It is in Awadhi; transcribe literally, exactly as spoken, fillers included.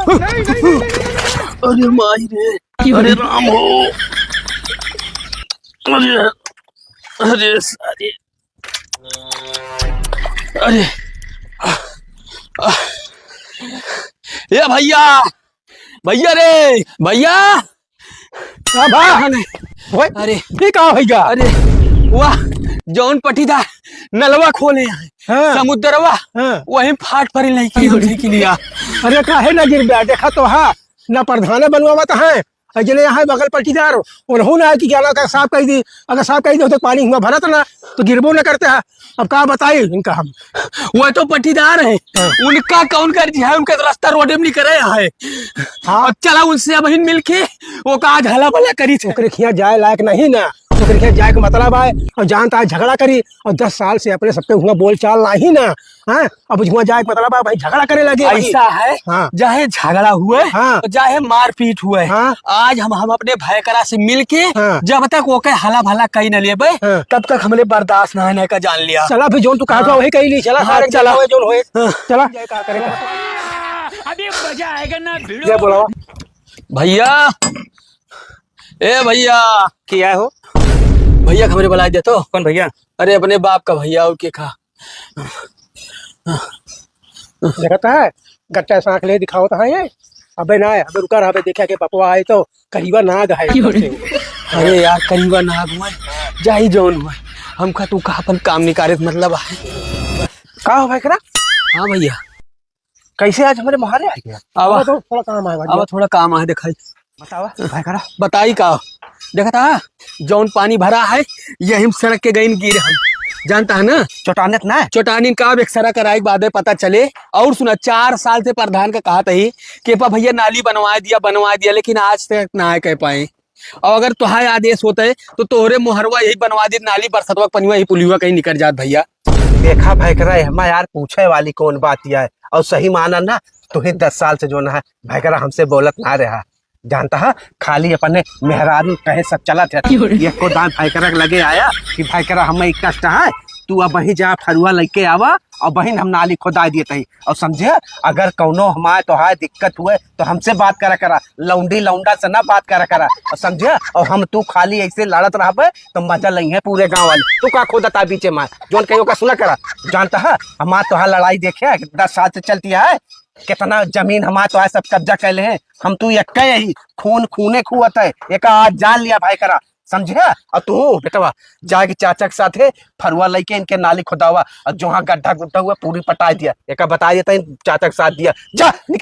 अरे माई रे, अरे राम हो, अरे, अरे सारे, अरे, ए भैया, भैया रे, भैया। का बा? ओए, अरे। ई का भैया? अरे, वाह, जौन पटीदार नलवा खोले हैं, हाँ। समुद्रवा, हाँ। वहीं फाट पर नहीं की उठे के लिया। अरे, काहे ना गिर गया? देखा तो हा, ना प्रधान बनवावत है, और जने यहाँ बगल पटीदार, उन्हों ना कि ज्ञाना का साफ कही दी, अगर साफ कही दी तो पानी हुआ भरत ना, तो गिरबो ना करते हैं। अब का बताई इनका हम? वो तो पटीदार है, हाँ। उनका कौन कर जी है, उनका तो रास्ता रोडे में निकरे है। हाँ। और चला उनसे अब हिन मिलके, वो का आज हला भला करी थे। ओकरे खिया जाए लायक नहीं ना, ओकरे खिया जाए के मतलब आए, और जानता है झगड़ा करी, और दस साल से अपने सबके हुआ बोल चाल नहीं ना, हाँ? अब हुआ जाए के मतलब आए, भाई झगड़ा करे लगे भाई। ऐसा है, हाँ। चाहे झगड़ा हुए, हाँ। चाहे मारपीट हुए, हाँ। आज हम, हम अपने भयकरा से मिलके, हाँ। जब तक ओके हला भला कही न लेबे, हाँ। तब तक हमरे बर्दाश्त ना है, का जान लिया। चला फिर जौन तू कहत हाँ। हुआ वही कही ली, चला हाँ, सारे चला। जौन होए, जौन होए। हाँ। चला। अभी मजा आएगा ना भिड़ो। ये बोलावा। भैया, ए भैया। क्या हो? भैया, हमरे बुलाए दे तो। कौन भैया? अरे, अपने बाप का भैया, और के खा। देखता है, गट्टा सांख ले दिखावत है ये। अबे ना, अबे रुका रहा, अबे देखा के बपवा आए तो करीबा नाग है ऊपर से। अरे यार, करीबा नाग हुआ, जाई जौन हुआ, हमका तू का अपन काम निकारे से मतलब है। का हो भयकरा? हाँ भैया। कैसे आज हमरे मोहारे आ गया? आवा। आवा तो थोड़ा काम आए, आवा थोड़ा काम आए, दिखाई। बतावा, भयकरा। बताई का? देखता, जौन पानी भरा है, यही में सड़क के गइन गिर हम। जानता है ना? चोटानत ना? चोटानिन का अब एक्सरा कराए के बादे पता चले। और सुना, चार साल से प्रधान का कहा तही कि पा भैया नाली बनवा दिया, बनवा दिया, लेकिन आज तक ना कह पाए। और अगर तुहार आदेश होता है, तो तोहरे मोहरवा यही बनवा दी, नाली बरसतवा के पनिवा यही पुलिवा कहीं निकल जात भैया। देखा भयकरा, एहमा यार पूछे वाली कौन बात है? और सही माना ना, तुही दस साल से जौन है भयकरा हमसे बोलत ना रहा। जानता है, खाली अपने मेहरारू कहे सब चलत है। क्यों रे? ये को दान भयकरा के लगे आया कि भयकरा हमें एक कष्ट है, तू अब वहीं जा फरुआ लेके आवा और बहिन हम नाली खोदाई देत ही। और समझे, अगर कौनो हमारे तोहार दिक्कत हुए तो हमसे बात करा करा, लौंडी लौंडा से ना बात करा करा। और समझे, और हम तू खाली ऐसे लड़त रहबे तो मजा लइहे पूरे गाँव वाले। तू का खोदता बीचे में, जौन कहियो का सुना करा। जानता है, हमार तोहार लड़ाई देखे दस साल से चलती है, कितना जमीन हमार तोहार सब कब्जा कर ले हैं। हम तू एक ही खून खूने खुआत है, एक आज जान लिया भयकरा, समझे? और तू बेटवा जाके चाचा के साथे फरुआ लेके इनके नाली खोदावा और जहाँ गड्ढा गुड्ढा हुआ पूरी पटाई दिया। एका बता देता है, चाचा के साथ दिया। जा, निक-,